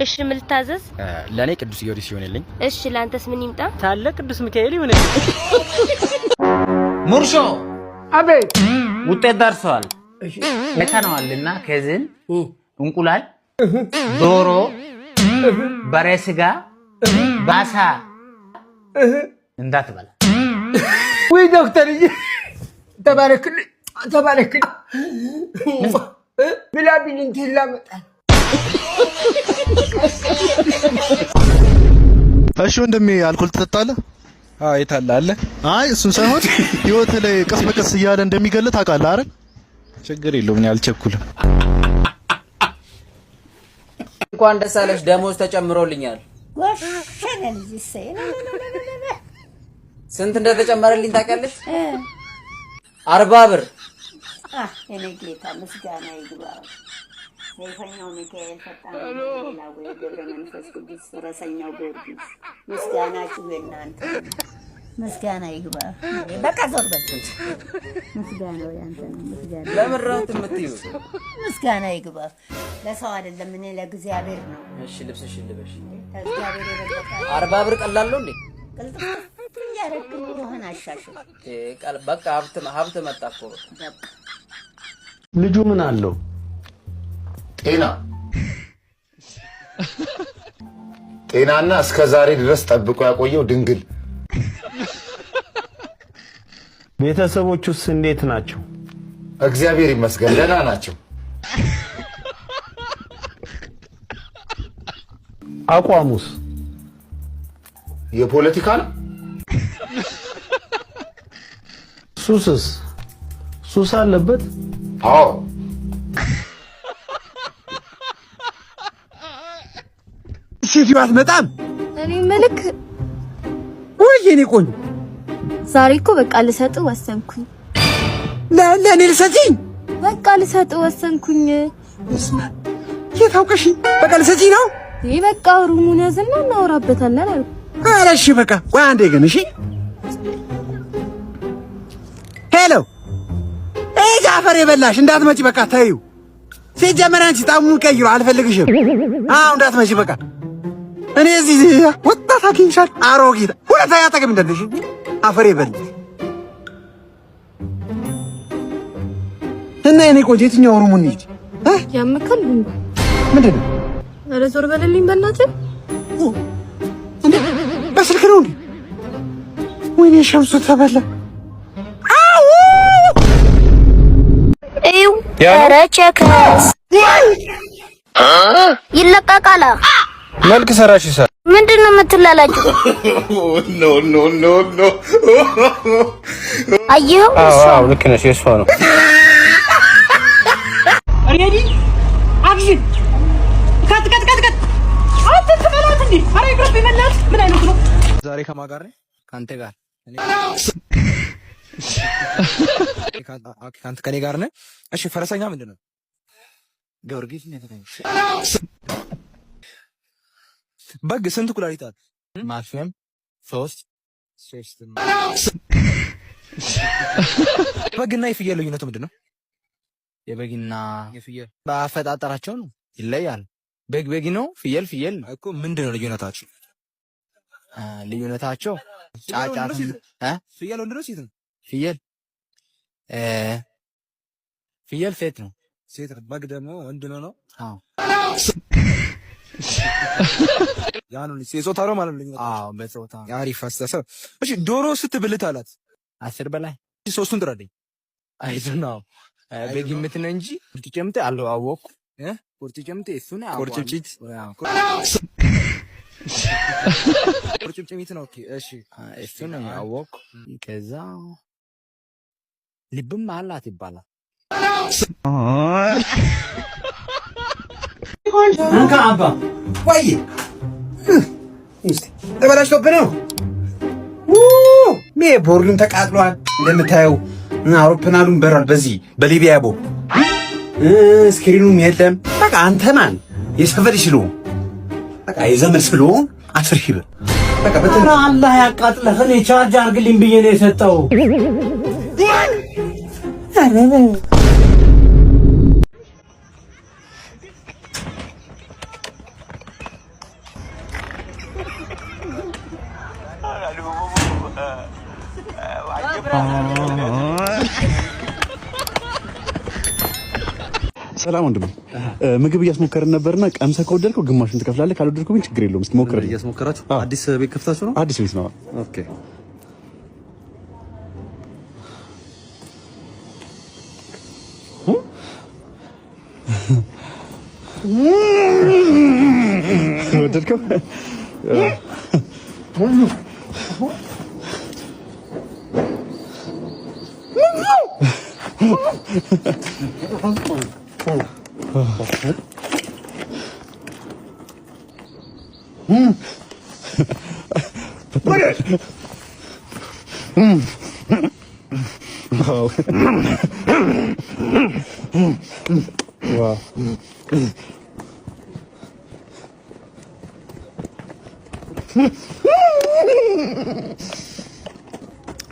እሺ፣ ምን ልታዘዝ? ለእኔ ቅዱስ ጊዮርጊስ ይሆንልኝ። እሺ፣ ለአንተስ ምን ይምጣ? ታለ ቅዱስ ሚካኤል ይሁንልኝ። ሙርሾ። አቤት። ውጤት ደርሰዋል። አይተነዋልና ከዚህን እንቁላል፣ ዶሮ፣ በሬ ስጋ፣ ባሳ እንዳትበላ። ውይ ዶክተርዬ፣ ተባረክልኝ፣ ተባረክልኝ። ብላ ቢል እንትን ላመጣ። እሺ ወንድሜ፣ አልኮል ትጠጣለህ? አዎ፣ የታለ አለ። አይ፣ እሱን ሳይሆን ህይወት ላይ ቀስ በቀስ እያለ እንደሚገልህ ታውቃለህ አይደል? ችግር የለውም፣ እኔ አልቸኩልም። እንኳን ደስ አለሽ፣ ደሞዝ ተጨምሮልኛል። ስንት እንደተጨመረልኝ ታውቂያለሽ? 40 ብር። የኔ ጌታ፣ ምስጋና ይግባ። ሰይፈኛው ሚካኤል፣ ፈጣኑ ገብረ መንፈስ ቅዱስ፣ ፈረሰኛው ጊዮርጊስ፣ ምስጋናችሁ የእናንተ ምስጋና ይግባ። በቃ ዞር በል። ምስጋናው ያንተ ነው። ምስጋና ለምን ነው የምትይው? ምስጋና ይግባ። ለሰው አይደለም፣ እኔ ለእግዚአብሔር ነው። እሺ፣ ልብስሽን ልበሽ። ከእግዚአብሔር የበለጠ 40 ብር ቀላል ነው እንዴ? ቅልጥፍ እያደረግክ ኑሮህን አሻሽል። በቃ ሀብት ሀብት መጣ እኮ። በቃ። ልጁ ምን አለው? ጤና፣ ጤናና እስከ ዛሬ ድረስ ጠብቆ ያቆየው ድንግል። ቤተሰቦቹስ እንዴት ናቸው? እግዚአብሔር ይመስገን ደህና ናቸው። አቋሙስ? የፖለቲካ ነው። ሱስስ? ሱስ አለበት? አዎ። ሴትዮ አትመጣም? እኔ ምልክ ወይ የኔ ቆንጆ። ዛሬ እኮ በቃ ልሰጥ ወሰንኩኝ። ለእኔ ልሰጪኝ? በቃ ልሰጥ ወሰንኩኝ። የት አውቀሽ በቃ ልሰጪኝ ነው? ይህ በቃ room ኡን ያዝና እናወራበታለን አልኩ። ኧረ እሺ በቃ ቆይ አንዴ ግን። እሺ፣ hello፣ ጃፈር የበላሽ፣ እንዳትመጪ፣ በቃ ተይው። ሲጀመር አንቺ ጣሙን ቀይሮ አልፈልግሽም። አዎ፣ እንዳትመጪ በቃ። እኔ እዚህ ወጣት አግኝሻል። አሮጊት ሁለተኛ አጠገብ እንዳለሽ፣ አፈር የበላሽ። እና የኔ ቆንጆ፣ የትኛው room እንሂድ? ያምካል። ምንድን ነው? ኧረ ዞር በልልኝ በእናትህ። እንዴ፣ በስልክ ነው እንዴ? ወይኔ ሸምሱ ተበላ። አው። እዩ፣ ኧረ ቸከስ ይለቀቃል። መልክ ሰራሽ ይሰራ። ምንድን ነው የምትላላችሁ? No, no, no, no. አየኸው? አዎ፣ ልክ ነሽ፣ የእሷ ነው። Ready, action! Cut, cut, cut, cut! አንተ ትበላት እንዴ? ኧረ ይቅርብ፣ ይበላት። ምን አይነቱ ነው? ዛሬ ከማን ጋር ነህ? ከአንተ ጋር። ከአንተ ከኔ ጋር ነህ። እሺ፣ ፈረሰኛ ምንድን ነው? ጊዮርጊስ ነው። በግ ስንት ኩላሊት አለ? ማክሲመም ሶስት። ሶስት። በግና የፍየል ልዩነቱ ምንድን ነው? የበግና የፍየል በአፈጣጠራቸው ነው ይለያል። በግ በግ ነው፣ ፍየል ፍየል ነው እኮ። ምንድን ነው ልዩነታቸው? ልዩነታቸው ጫጫት። ፍየል ወንድ ነው ሴት ነው? ፍየል ሴት ነው። ሴት ነው። በግ ደግሞ ወንድ ነው። አዎ። ያ ነው የጾታ ነው ማለት ነው። አዎ፣ በጾታ። አሪፍ አስተሳሰብ። እሺ፣ ዶሮ ስንት ብልት አላት? 10 በላይ። ሶስቱን ጥራልኝ። አይዞህ ነው፣ በግምት ነው እንጂ ቁርጭምጭሚት አለው አወኩ። ቁርጭምጭሚት እሱን ቁርጭምጭሚት፣ ቁርጭምጭሚት ነው። Okay፣ እሺ፣ እሱን አወኩ። ከዛ ልብም አላት ይባላል። እንካ አባ። ወይ ተበላሽቶብህ ነው። ሜ ቦርዱን ተቃጥሏል እንደምታየው፣ አውሮፕላኑን በሯል። በዚህ በሊቢያ ቦ screen ኑም የለም። በቃ አንተ ማን የሰፈር ስለሆን፣ በቃ የዘመድ ስለሆን 10,000 ብር በቃ። ኧረ አላህ ያቃጥለህ። እኔ ቻርጅ አድርግልኝ ብዬ ነው የሰጠው። ሰላም ወንድሜ፣ ምግብ እያስሞከርን ነበርና ቀምሰህ ከወደድከው ግማሹን ትከፍላለህ፣ ካልወደድከው ግን ችግር የለውም። እስኪ ሞክር። እያስሞከራችሁ አዲስ ቤት ከፍታችሁ ነው? አዲስ ቤት ነው። Okay። ወደድከው?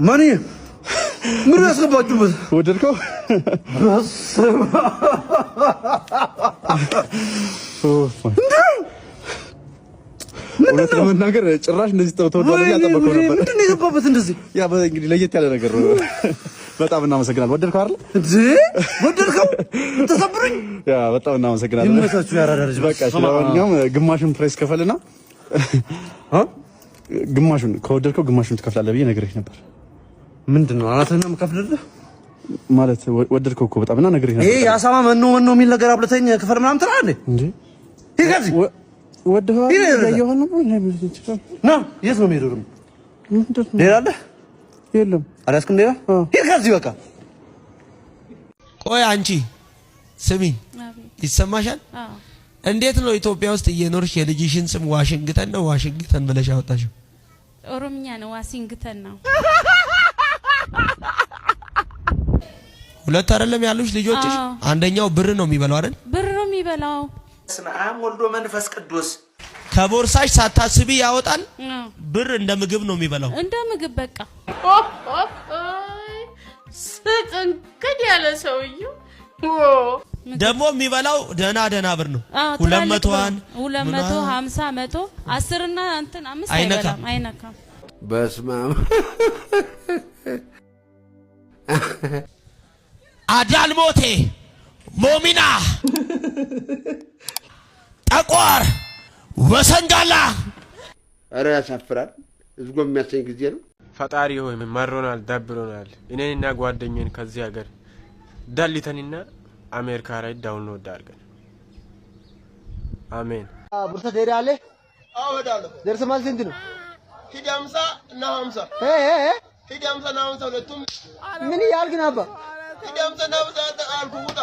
ማን ምን ያስገባችሁበት? ወደድከው? እውነት ለመናገር ጭራሽ እንደዚህ ተወዷል አልጠበቅኩም ነበር። ምንድን ነው የገባበት እንደዚህ? ያ እንግዲህ ለየት ያለ ነገር ነው። በጣም እናመሰግናለን። ወደድከው አይደል? እንዴ ወደድከው? ተሰብሩኝ። ያ በጣም እናመሰግናለን። ይመቻችሁ ያራዳ ልጅ። በቃ ለማንኛውም ግማሹን price ከፈልና ግማሹን ከወደድከው ግማሹን ትከፍላለህ ብዬ ነግሬህ ነበር። ምንድን ነው አናትህን ነው የምከፍልልህ? ማለት ወደድከው እኮ በጣም እና ነግሬህ ነበር። ይሄ የአሳማ መኖ መኖ የሚል ነገር አብልተኝ ክፈል ምናምን ትላለህ እንዴ? ይሄ ከዚህ ወደኸዋል? እያየኸው ነው? ና የት ነው የምሄደው ደግሞ? ሌላ አለ? የለም። አልያዝክም ሌላ? ሂድ ከዚህ በቃ። ቆይ አንቺ ስሚኝ፣ ይሰማሻል? እንዴት ነው ኢትዮጵያ ውስጥ እየኖርሽ የልጅሽን ስም ዋሽንግተን ነው ዋሽንግተን ብለሽ ያወጣሽው? ኦሮምኛ ነው፣ ዋሽንግተን ነው። ሁለት አይደለም ያሉሽ ልጆችሽ? አንደኛው ብር ነው የሚበላው አይደል? ብር ነው የሚበላው። በስመ አብ ወልዶ መንፈስ ቅዱስ። ከቦርሳሽ ሳታስቢ ያወጣል። ብር እንደ ምግብ ነው የሚበላው። እንደ ምግብ በቃ። ስጥንቅድ ያለ ሰውዬው ደግሞ የሚበላው ደህና ደህና ብር ነው። 200 250 100 10 እና እንትን 5 አይበላም፣ አይነካም። በስመ አብ አዳልሞቴ ሞሚና ጠቋር ወሰንጋላ። ኧረ ያሳፍራል። እዝጎ የሚያሰኝ ጊዜ ነው። ፈጣሪ ሆይ መሮናል፣ ደብሮናል። እኔንና ጓደኛን ከዚህ ሀገር ዳልተንና አሜሪካ ላይ download አድርገን አሜን። ቡርሳ ትሄዳለህ? አዎ እሄዳለሁ። ደርሰህ ማለት ስንት ነው? ሂድ 50 እና 50 ሂድ 50 እና 50 ሁለቱም። ምን እያልክ ነው አባ? ሂድ 50 እና 50 አልኩህ። ውጣ።